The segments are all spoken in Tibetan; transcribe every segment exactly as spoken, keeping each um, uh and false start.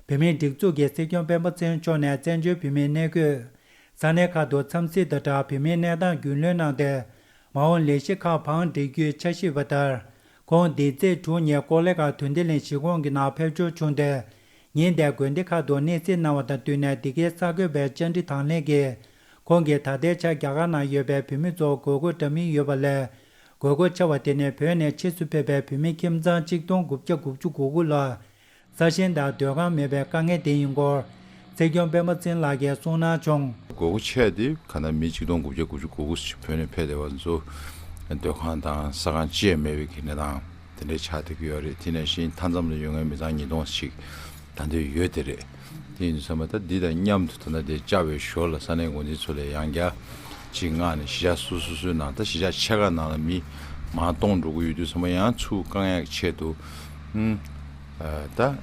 བོད་མིའི་སྒྲིག་འཛུགས་ཀྱི་སྲིད་སྐྱོང་སྤེན་པ་ཚེ་རིང་མཆོག་ནས་བཙན་བྱོལ་བོད་མིའི་གནས་སྐབས་ས་གནས་ཁག་ཏུ་འཚམས་གཟིགས་དང་སྦྲགས་བོད་མིའི་གནས་སྟངས་རྒྱུས་ལོན་གནང་སྟེ། མ་འོངས་ལས་གཞི་ཁག་བང་སྒྲིག་རྒྱུའི་འཆར་གཞི་ཡོད་པ་ལྟར། ཁོང་འདི་ཚེས་དྲུག་ཉིན་ཀོ་ལི་གྷལ་དོན་ལྡན་གླིང་གཞིས་ཁོངས་ཀྱི་ནང་ཕེབས་འབྱོར་བྱུང་སྟེ། ཉིན་དེར་དགོན་སྡེ་ཁག་ཏུ་གནས་གཟིགས་གནང་བ་དང་བསྟུན་ནས། འདི་གའི་གསར་འགོད་པའི་བཅར་འདྲི་དང་ལེན་གྱིས། ཁོང་གིས་ད་ལྟའི་ཆར་རྒྱ་གར་ནང་ཡོད་པའི་བོད་མི་ཚོར་དགོས་མཁོ་འདྲ་མིན་ཡོད་པ་ལས། དགོས་མཁོ་ཆེ་བ་དེ་ནི་བོད་ནས་ཕྱིས་སུ་ཕེབས་པའི་བོད་མི་ཁྱིམ་ཚང་ཆིག་སྟོང་དགུ་བརྒྱ་དགུ་བཅུ་གོ་དགུ་ལ། ས་ཞིང་དང་སྡོད་ཁང་མེད་པའི་དཀའ་ངལ་དེ་ཡིན་སྐོར། སྲིད་སྐྱོང་སྤེན་པ་ཚེ་རིང་ལགས་ཀྱིས་གསུངས་གནང་བྱུང་། དགོས་མཁོ་ཆེ་བ་དེ་ག་ན་མི་ཆིག་སྟོང་དགུ་བརྒྱ་དགུ་བཅུ་གོ་དགུ་ཞིག་བོད་ནས་ཕེབས་བསྡད་པ་ཚོ་སྡོད་ཁང་དང་ས་ཁང་ཅི་ཡང་མེད་པའི་གི་གནས་སྟངས་དེ་འདྲའི་ཆགས་བསྡད་ཀྱི་ཡོད་རེད། དེ་ནང་བཞིན་མཐའ་མཚམས་ལ་ཡོད་མཁན་མི་ཚང་ཉིས་སྟོང་ཞིག་ད་ལྟ་ཡོད་དེ་རེད། དེ་ཡིན་དུས་ཙམ་པ་ད་འདི་དང་མཉམ་དུ་ད་ལྟ་དེ་བཅར་བའི་ཞོར་ལ་ས་གནས་འགོ་འཛིན་ཚོ་ལ་ཡང་བསྐྱར་ཅིག་མངགས་ནས་གཞིས་ཆགས་སོ་སོ་སོའི་ནང་ད་གཞིས་ཆགས་ཆེ་ཁག་ནང་ལ་མི་མང་གཏོང་འགྲོ་གི་ཡོད་དུས་ཙམ་པ་ཡང་ཚུར་བཀག་ཡག་ཆེད་དུ། ཨ་ད་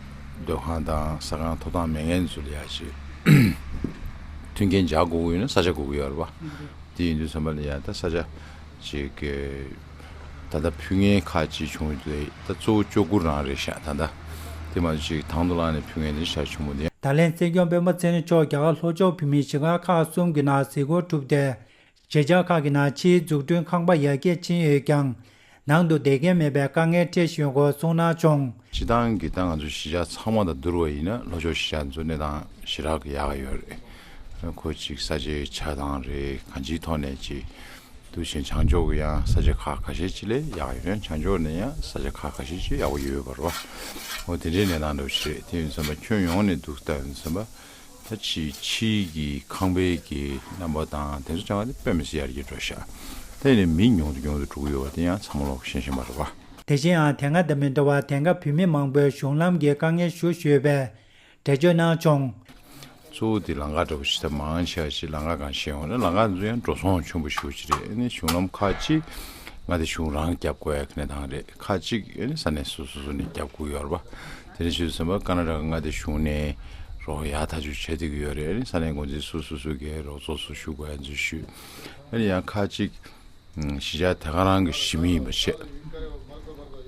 སྡོད་ཁང་དང་ས་ཁང་ཐོབ་ཐང་མེད་མཁན་ཚོ་ལ་ཡ་ཅིག་མཐུན་རྐྱེན་སྦྱར་དགོས་ཀྱི་ཡོད་ན་ས་ཆ་དགོས་ཀྱི་ཡོད་རེད་པ། དེ་ཡིན་དུས་ཙམ་པ་ལ་ཡ་ད་ས་ཆ་ཅིག་གི་ད་ལྟ་ཕུལ་མཁན་ཁག་ཅིག་བྱུང་ཡོད་དེ་ད་གཙོ་བོ་ལྕོག་གུ་རང་རེད་ཤག་ད་ལྟ་དེ་མ་གཏོགས་ཅིག་དང་དུ་བླངས་ནས་ཕུལ་མཁན་དེ་ཤ་ཆུང་མོ་དེ། ད་ལན་སྲིད་སྐྱོང་སྤེན་པ་ཚེ་རིང་མཆོག་རྒྱ་གར་ལྷོ་ཕྱོགས་བོད་མིའི་གཞིས་ཁག་ཁག་གསུམ་གྱི་ནང་གཟིགས་སྐོར་གྲུབ་སྟེ། གཞིས་ཆགས་ཁག་གི་ནང་ཕྱིའི་འཛུགས་སྐྲུན་ཁང་པ་ཡར་རྒྱས་ཕྱིན་ཡོད་ཀྱང་། ནང་དུ་བསྡད་མཁན་མེད་པའི་དཀའ་ངལ་འཕྲད་བཞིན་ཡོད་སྐོར་གསུངས་གནང་བྱུང་། སྤྱིར་བཏང་གི་ད་ང་ཚོ་གཞིས་ཆགས་ཚང་མ་དང་བསྡུར་བ་ཡིན་ན་ལྷོ་ཕྱོགས་གཞིས་ཆགས་ཚོ་གནས་སྟངས་ཞེ་དྲག་གི་ཡག་ཡོད་རེད། ཁོ་གཅིག་ས་ཆའི་ཆགས་སྟངས་རེད། གང་ཅིའི་ཐོག་ནས་ཅིག་འདུག་བཞིན་བྱང་ཕྱོགས་ཀྱི་ཡང་ས་ཆ་ཁག་ཁ་ཤས་ཅིག་ལས་ཡག་ཡོད། བྱང་ཕྱོགས་ནས་ཡང་ས་ཆ་ཁག་ཁ་ཤས་ཅིག་ཡག་པོ་ཡོད་པ་རེད་པ། འོ་དེ་འདྲའི་གནས་སྟངས་འདྲ་པོ་ཞིག་རེད། དེ་ཡིན་ཙམ་པ་ཁྱོན་ཡོངས་ནས་འདུག་ལྟ་ཡིན་ཙམ་པ། ད་ཕྱི་ཕྱིའི་གི་ཁང་པའི་གི་རྣམ་པ་དང་དེ་ཚོ་ཅང་དཔེ་མི་སྲིད་ཡར་རྒྱས་འགྲོ་ཤག་དེ་ནས་མི་ཉུང་དུ་ཉུང་དུ་འགྲོ་གི་ཡོད་པ་དེ་ཡང་ཚང་མ་ལོག་ཤེས་བཞིན་པ་རེད་པ། དེ་བཞིན་ཡང་དེ་སྔ་དང་མི་འདྲ་བར་དེང་སྐབས་བོད་མི་མང་པོས་གཞུང་ལམ་གྱི་དཀའ་ངལ་ཞུ་བཞིན་ཡོད་པའི་འགྲེལ་བརྗོད་གནང་བྱུང་། གཙོ་བོ་དེ་ལམ་ཁ་འདྲ་པོ་ཞིག་ད་མང་ཆེ་བ་ཞིག་ལམ་ཁ་གང་ཤེས་ཡོང་ན་ལམ་ཁ་ཚོ་ཡང་འགྲོ་སོང་ཆེན་པོ་ཞེ་པོ་ཅིག་རེད། ཨ་ནི་གཞུང་ལམ་ཁག་ཅིག་མངའ་སྡེ་གཞུང་རང་བརྒྱབ་དགོས་ཡ་གནས་སྟངས་རེད། ཁག་ཅིག་ཨ་ནི་ས་གནས་སོ་སོ་སོ་ནས་བརྒྱབ་དགོས་ཡོད་རེད་པ། དེ་ནས་ཞུས་ཙམ་པ་ཀ་ན་ཊ་ཀ་མངའ་སྡེ་གཞུང་ནས་རོགས་ཡག་ཐག་ཆོད་བྱེད་བསྡད་ཀྱི་ཡོད་རེད། ཨ་ནི་ས་གནས་འགོ་འཛིན་སོ་སོ་སོ་གིས་རོགས་ཚོགས་སུ་ཞུགས་དགོས་ཡ་ཚོ་ཞུས། ཨ་ནི་ཡང་ཁག་ཅིག་གཞིས་ཆགས་དེ་ག་རང་གི་གཞིས་མི་ཡིན་པ་བྱས།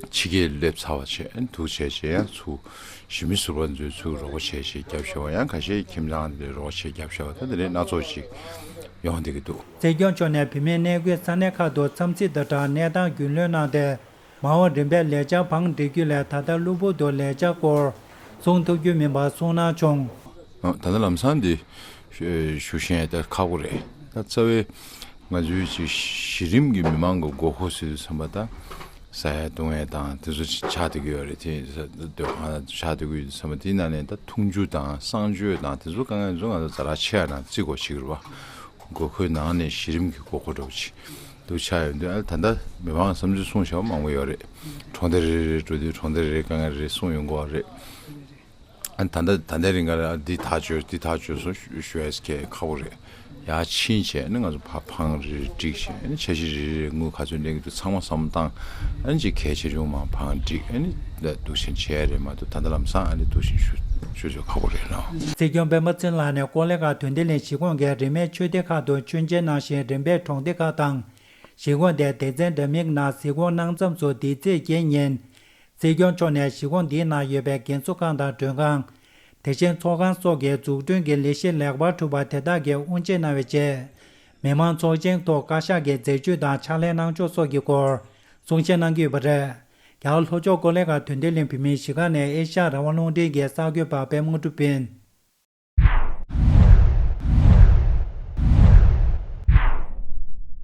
ཕྱི་རྒྱལ་སླེབས་ཚར་བ་བྱས། ཨ་ནི་འདུག་བྱས་བྱས་ཡང་ཚུར་གཞིས་མི་ཟུར་པ་ཚོས་ཚུར་རོགས་པ་བྱས་བྱས་བརྒྱབ་བཞག་པ། ཡང་ཁ་ཤས་ཁྱིམ་ཚང་དེ་རོགས་བྱས་བརྒྱབ་བཞག་པ། ད་དེ་འདྲའི་སྣ་ཚོགས་ཅིག་ཡོང་བསྡད་ཀྱི་འདུག་སྲིད་སྐྱོང་མཆོག་ནས་བོད་མིའི་གནས་སྐབས་ས་གནས་ཁག་ཏུ་འཚམས་གཟིགས་དང་སྦྲགས་གནས་སྟངས་རྒྱུས་ལོན་གནང་སྟེ། མ་འོངས་རིམ་པས་ལས་འཆར་བང་སྒྲིག་རྒྱུ་ལས་ད་ལྟ་གློ་བུར་དུ་ལས་འཆར་སྐོར་གསུང་ཐུབ་རྒྱུ་མིན་པ་གསུངས་གནང་བྱུང་། ད་ལྟ་ལམ་སང་འདི་ཞུ་ཞུ་ཤེས་ད་ཁག་པོ་རེད། ད་རྩ་བའི་ང་ཚོའི་ཅིག་གཞི་རིམ་གྱི་མི་མང་གི་དགོས་མཁོ་ཟེར་དུས་ཙམ་པ་ད་ཟ་ཡ་བཏུང་ཡ་དང་དེ་ཚོ་ཅིག་ཆགས་བསྡད་ཀྱི་ཡོད་རེད། དེ་སྡོད་ཁང་ཆགས་བསྡད་ཀྱི་ཡོད་དུས་ཙམ་པ་དེའི་ནང་ནས་ད་འཐུང་ཆུ་དང་གསང་སྤྱོད་དང་དེ་ཚོ་དཀའ་ངལ་ཚོ་ང་ཚོ་ཛ་དྲག་ཆེ་ཡ་ནང་བརྩི་དགོས་ཅིག་རེད་བ། དགོས་མཁོའི་ནང་ནས་གཞི་རིམ་གྱི་དགོས་མཁོ་འདྲ་པོ་ཅིག་འདུག་ཆགས་ཡོང་དུས། ཨ་ད་ལྟ་མི་མང་བསམ་ཚུལ་གསུངས་བཞག་པ་མང་པོ་ཡོད་རེད། གྲོང་སྡེ་རེ་རེ་འགྲོ་དུས་གྲོང་སྡེ་རེ་རེ་དཀའ་ངལ་རེ་རེ་གསུངས་ཡོང་གི་ཡོད་རེད། ཨ་ད་ལྟ་ད་ལྟའི་རིང་ག་ལ་འདི་ཐག་ཆོད་འདི་ཐག་ཆོད་སོང་ཞུ་ཞུ་ཡས་ཁེ་ཁག་པོ་རེད། ཡར་ཕྱིན་བྱས་ནས་ང་ཚོ་ཕ་བང་རེ་རེ་སྒྲིག་བྱས་ནས་འཆར་གཞི་རེ་རེ་དངུལ་ག་ཚོད་གནས་ཀྱི་འདུག་ཚང་མ་བསམ་བློ་བཏང་། ཨ་ནི་ཅིག་གལ་ཆེ་ཆུང་མང་བང་སྒྲིག་ཨ་ནི་འདུག་བཞིན་བྱས་རེད་མ་གཏོགས། ད་ལྟ་ལམ་སང་ཨ་ནི་འདུག་བཞིན་ཞུ་ཞུ་ཆོག་ཁག་པོ་རེད་ལགས། སྲིད་སྐྱོང་སྤེན་པ་ཚེ་རིང་ལགས་ནས་ཀོ་ལི་གྷལ་དོན་ལྡན་གླིང་གཞིས་ཁོངས་ཀྱི་རིས་མེད་ཆོས་སྡེ་ཁག་ཏུ་མཆོད་མཇལ་གནང་བཞིན། རིམ་པས་གྲོང་སྡེ་ཁག་དང་གཞིས་ཁོངས་དེར་སྡེ་ཚན་འདྲ་མིན་ནང་གཟིགས་སྐོར་གནང་མཚམས་སུ། འདིའི་ཚེས་བརྒྱད་ཉིན་སྲིད་སྐྱོང་མཆོག་ནས་གཞིས་ཁོངས་འདིའི་ནང་ཡོད་པའི་རྒན་གསོ་ཁང་དང་མགྲོན་ཁང་། དེ་བཞིན་ཚོགས་ཁང་སོགས་ཀྱི་འཛུགས་སྐྲུན་གྱི་ལས་གཞི་ལེགས་པར་གྲུབ་པ་དེ་དག་གི་དབུ་འབྱེད་གནང་བའི་རྗེས། མི་མང་ཚོགས་ཆེན་ཐོག་བཀའ་ཤག་གི་མཛད་ཇུས་དང་ཕྱག་ལས་གནང་ཕྱོགས་སོགས་ཀྱི་སྐོར་གསུང་བཤད་གནང་གི་ཡོད་པ་རེད། རྒྱ་གར་ལྷོ་ཕྱོགས་ཀོ་ལི་གྷལ་དོན་ལྡན་གླིང་བོད་མིའི་གཞིས་ཁང་ནས་ཨེ་ཤ་ཡ་རང་དབང་རླུང་འཕྲིན་གྱི་གསར་འགོད་པ་པད་མ་དངོས་གྲུབ་ཕིན།